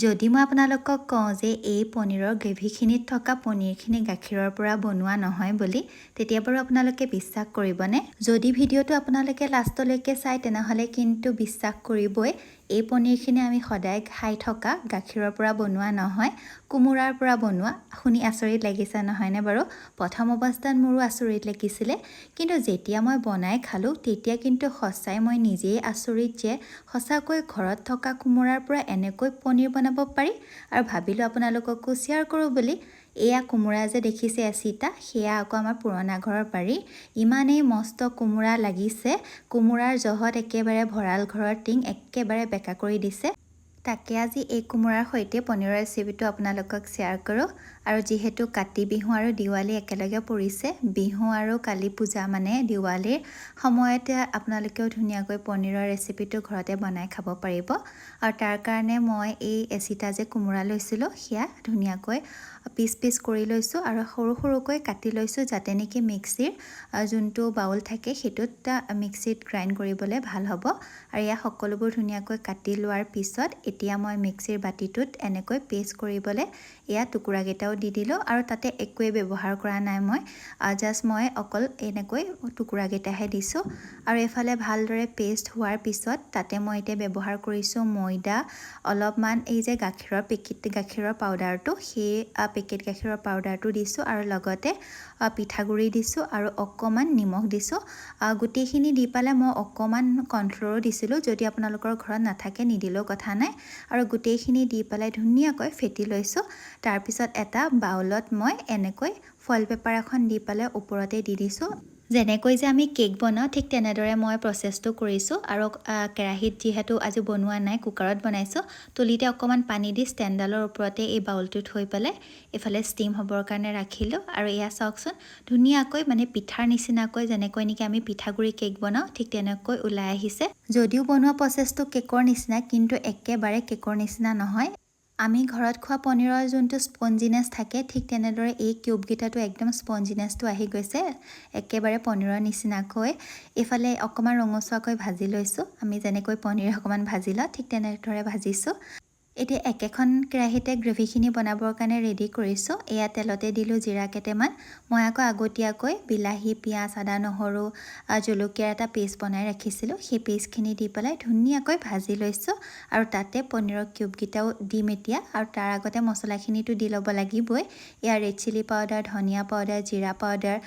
যদি মই আপোনালোকক কওঁ যে এই পনীৰৰ গ্ৰেভিখিনিত থকা পনীৰখিনি গাখীৰৰ পৰা বনোৱা নহয় বুলি, তেতিয়া বাৰু আপোনালোকে বিশ্বাস কৰিবনে? যদি ভিডিঅ'টো আপোনালোকে লাষ্টলৈকে চায়, তেনেহ'লে কিন্তু বিশ্বাস কৰিবই। এই পনীৰখিনি আমি সদায় খাই থকা গাখীৰৰ পৰা বনোৱা নহয়, কোমোৰাৰ পৰা বনোৱা। শুনি আচৰিত লাগিছে নহয়নে বাৰু? প্ৰথম অৱস্থাত মোৰো আচৰিত লাগিছিলে, কিন্তু যেতিয়া মই বনাই খালোঁ, তেতিয়া কিন্তু সঁচাই মই নিজেই আচৰিত যে সঁচাকৈ ঘৰত থকা কোমোৰাৰ পৰা এনেকৈ পনীৰ বনাব পাৰি। আৰু ভাবিলোঁ আপোনালোককো শ্বেয়াৰ কৰোঁ বুলি। এয়া কোমোৰা যে দেখিছে এচিটা, সেয়া আকৌ আমাৰ পুৰণা ঘৰৰ বাৰী। ইমানেই মস্ত কোমোৰা লাগিছে, কোমোৰাৰ জহত একেবাৰে ভঁৰাল ঘৰৰ টিং একেবাৰে বেকা কৰি দিছে। তাকে আজি এই কোমোৰাৰ সৈতে পনীৰৰ ৰেচিপিটো আপোনালোকক শ্বেয়াৰ কৰোঁ। আৰু যিহেতু কাতি বিহু আৰু দিৱালী একেলগে পৰিছে, বিহু আৰু কালী পূজা মানে দিৱালীৰ সময়তে আপোনালোকেও ধুনীয়াকৈ পনীৰৰ ৰেচিপিটো ঘৰতে বনাই খাব পাৰিব। আৰু তাৰ কাৰণে মই এই এচিটা যে কোমোৰা লৈছিলোঁ, সেয়া ধুনীয়াকৈ পিচ পিচ কৰি লৈছোঁ আৰু সৰু সৰুকৈ কাটি লৈছোঁ, যাতে নেকি মিক্সিৰ যোনটো বাউল থাকে, সেইটোত মিক্সিত গ্ৰাইণ্ড কৰিবলৈ ভাল হ'ব। আৰু এয়া সকলোবোৰ ধুনীয়াকৈ কাটি লোৱাৰ পিছত এতিয়া মই মিক্সিৰ বাতিটোত এনেকৈ পেষ্ট কৰিবলৈ এয়া টুকুৰাকেইটাও দি দিলোঁ। আৰু তাতে একোৱেই ব্যৱহাৰ কৰা নাই মই, জাষ্ট মই অকল এনেকৈ টুকুৰাকেইটাহে দিছোঁ। আৰু এইফালে ভালদৰে পেষ্ট হোৱাৰ পিছত তাতে মই এতিয়া ব্যৱহাৰ কৰিছোঁ ময়দা অলপমান, এই যে গাখীৰৰ পেকেট, গাখীৰৰ পাউডাৰটো, সেই পেকেট গাখীৰৰ পাউডাৰটো দিছোঁ আৰু লগতে পিঠাগুড়ি দিছোঁ আৰু অকণমান নিমখ দিছোঁ। গোটেইখিনি দি পেলাই মই অকণমান কৰ্ণফ্ল'ৰো দিছিলোঁ। যদি আপোনালোকৰ ঘৰত নাথাকে, নিদিলেও কথা নাই। আৰু গোটেইখিনি দি পেলাই ধুনীয়াকৈ ফেটি লৈছোঁ। তাৰপিছত এটা বাউলত মই এনেকৈ ফইল পেপাৰ এখন দি পেলাই ওপৰতে দি দিছোঁ। যেনেকৈ যে আমি কেক বনাওঁ, ঠিক তেনেদৰে মই প্ৰচেছটো কৰিছোঁ। আৰু কেৰাহীত যিহেতু আজি বনোৱা নাই, কুকাৰত বনাইছোঁ, তুলিতে অকণমান পানী দি ষ্টেণ্ডডালৰ ওপৰতে এই বাউলটো থৈ পেলাই এইফালে ষ্টিম হ'বৰ কাৰণে ৰাখিলোঁ। আৰু এয়া চাওকচোন, ধুনীয়াকৈ মানে পিঠাৰ নিচিনাকৈ, যেনেকৈ নেকি আমি পিঠাগুড়ি কেক বনাওঁ, ঠিক তেনেকৈ ওলাই আহিছে। যদিও বনোৱা প্ৰচেছটো কেকৰ নিচিনা, কিন্তু একেবাৰে কেকৰ নিচিনা নহয়। আমি ঘৰত খোৱা পনীৰৰ যোনটো স্পঞ্জিনেছ থাকে, ঠিক তেনেদৰে এই কিউবকেইটাতো একদম স্পঞ্জিনেছটো আহি গৈছে, একেবাৰে পনীৰৰ নিচিনাকৈ। এইফালে অকণমান ৰঙচুৱাকৈ ভাজি লৈছোঁ। আমি যেনেকৈ পনীৰ অকণমান ভাজি লওঁ, ঠিক তেনেদৰে ভাজিছোঁ। এতিয়া একেখন কেৰাহীতে গ্ৰেভিখিনি বনাবৰ কাৰণে ৰেডি কৰিছোঁ। এয়া তেলতে দিলোঁ জিৰা কেইটামান। মই আকৌ আগতীয়াকৈ বিলাহী, পিঁয়াজ, আদা, নহৰু, জলকীয়াৰ এটা পেষ্ট বনাই ৰাখিছিলোঁ। সেই পেষ্টখিনি দি পেলাই ধুনীয়াকৈ ভাজি লৈছোঁ আৰু তাতে পনীৰৰ কিউবকেইটাও দিম এতিয়া। আৰু তাৰ আগতে মছলাখিনিতো দি ল'ব লাগিবই। এয়া ৰেড চিলি পাউডাৰ, ধনিয়া পাউডাৰ, জিৰা পাউডাৰ,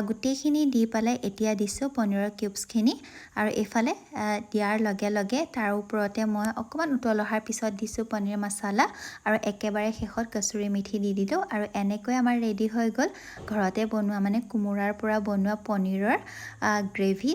গোটেইখিনি দি পেলাই এতিয়া দিছোঁ পনীৰৰ কিউবছখিনি। আৰু এইফালে দিয়াৰ লগে লগে তাৰ ওপৰতে মই অকণমান উতল অহাৰ পিছত দিছোঁ পনীৰ মছলা আৰু একেবাৰে শেষত কচুৰি মেথি দি দিলোঁ। আৰু এনেকৈ আমাৰ ৰেডি হৈ গ'ল ঘৰতে বনোৱা, মানে কোমোৰাৰ পৰা বনোৱা পনীৰৰ গ্ৰেভি।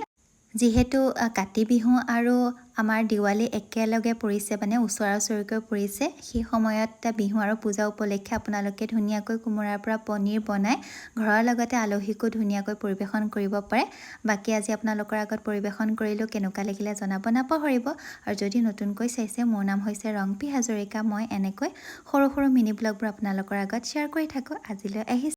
যিহেতু কাতি বিহু আৰু আমাৰ দিৱালী একেলগে পৰিছে, মানে ওচৰা ওচৰিকৈ পৰিছে, সেই সময়ত বিহু আৰু পূজা উপলক্ষে আপোনালোকে ধুনীয়াকৈ কোমোৰাৰ পৰা পনীৰ বনাই ঘৰৰ লগতে আলহীকো ধুনীয়াকৈ পৰিৱেশন কৰিব পাৰে। বাকী আজি আপোনালোকৰ আগত পৰিৱেশন কৰিলোঁ, কেনেকুৱা লাগিলে জনাব নাপাহৰিব। আৰু যদি নতুনকৈ চাইছে, মোৰ নাম হৈছে ৰংপী হাজৰিকা। মই এনেকৈ সৰু সৰু মিনি ব্লগবোৰ আপোনালোকৰ আগত শ্বেয়াৰ কৰি থাকোঁ। আজিলৈ আহিছোঁ।